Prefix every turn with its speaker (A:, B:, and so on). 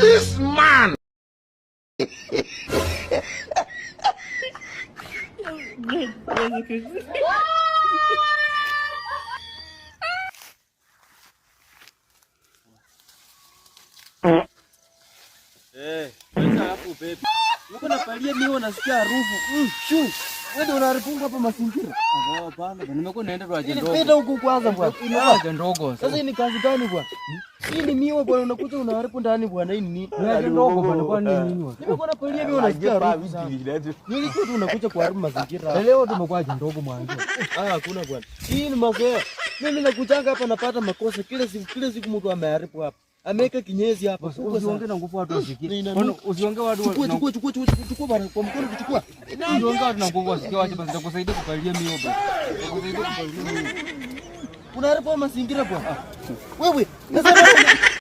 A: This man.
B: Eh, hapo pepe. Uko napalia miwa nasikia harufu. Shu. Wewe ndio unaharibu hapa mazingira.
C: Hapana, nimekuwa naenda tu haja ndogo.
B: Pita huku kwanza bwana.
C: Haja ndogo.
B: Sasa hii ni kazi gani bwana? Hii ni miwa bwana, unakuja unaharibu ndani bwana, hii ni nini?
C: Haja ndogo bwana, kwa nini nini?
B: Nimekuwa napalia miwa nasikia harufu sana. Nilikuwa tu unakuja kuharibu mazingira.
C: Leo tumekuwa haja ndogo mwanzo.
B: Ah, hakuna bwana. Hii ni mazoea. Mimi nakujanga hapa napata makosa kila siku, kila siku mtu ameharibu hapa. Ameweka kinyezi hapa.
C: Usiongee na nguvu watu wasikie. Usiongee watu.
B: Chukua, chukua, chukua, chukua bwana kwa mkono kuchukua.
C: Usiongee watu na nguvu wasikie, wacha basi nitakusaidia kupalia mioba. Nitakusaidia kupalia mioba.
B: Unaharibu mazingira bwana. Wewe, sasa